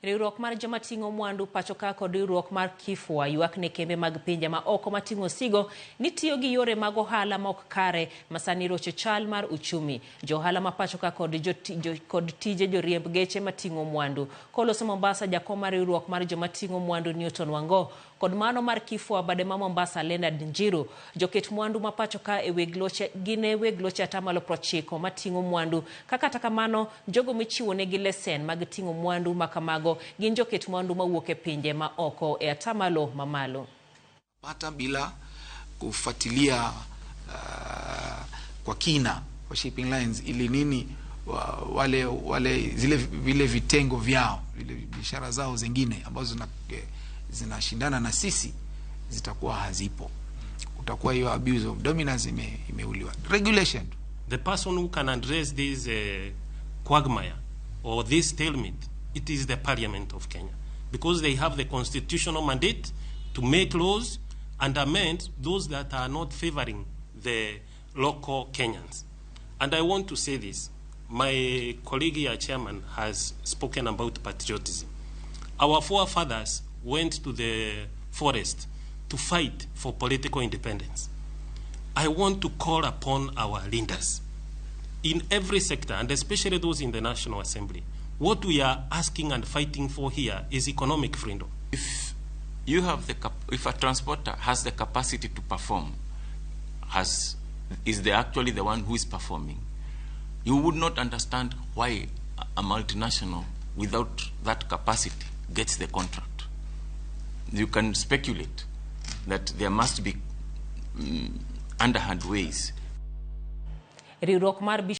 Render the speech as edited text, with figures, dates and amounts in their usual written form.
Riwruok mar joma ting'o mwandu pacho ka kod riwruok mar KIFWA ywak ne kembe mag pinje ma oko mating'o osigo ni tiyo gi yore mag ohala ma ok kare ma sani rocho chal mar uchumi. Jo ohala ma pacho ka kod, kod tije joriemb geche mating'o mwandu. Koloso Mombasa, jakom mar riwruok mar joma ting'o mwandu Newton Wango kod mano mar KIFWA bade ma Mombasa Leonard Njiru. Joket mwandu ma pacho ka e weg loche gin e weg loche atamalo 90 mating'o mwandu. Ka kata kamano, jogo michiwo negi lesen mag ting'o mwandu ma kamago gin joket mwandu mawuok e pinje ma oko e atamalo mamalo. Pata bila kufuatilia kwa kina kwa shipping lines ili nini wale zile vile vitengo vyao, vile biashara zao zingine ambazo zinashindana na sisi zitakuwa hazipo. Utakuwa hiyo abuse of dominance imeuliwa. Regulation. The person who can address this quagmire or this stalemate, it is the Parliament of Kenya, because they have the constitutional mandate to make laws and amend those that are not favoring the local Kenyans. And I want to say this. My colleague here, chairman, has spoken about patriotism. Our forefathers went to the forest to fight for political independence. I want to call upon our leaders in every sector, and especially those in the National Assembly. What we are asking and fighting for here is economic freedom. If a transporter has the capacity to perform, has is the actually the one who is performing, you would not understand why a multinational without that capacity gets the contract. You can speculate that there must be underhand ways. Riwruok mar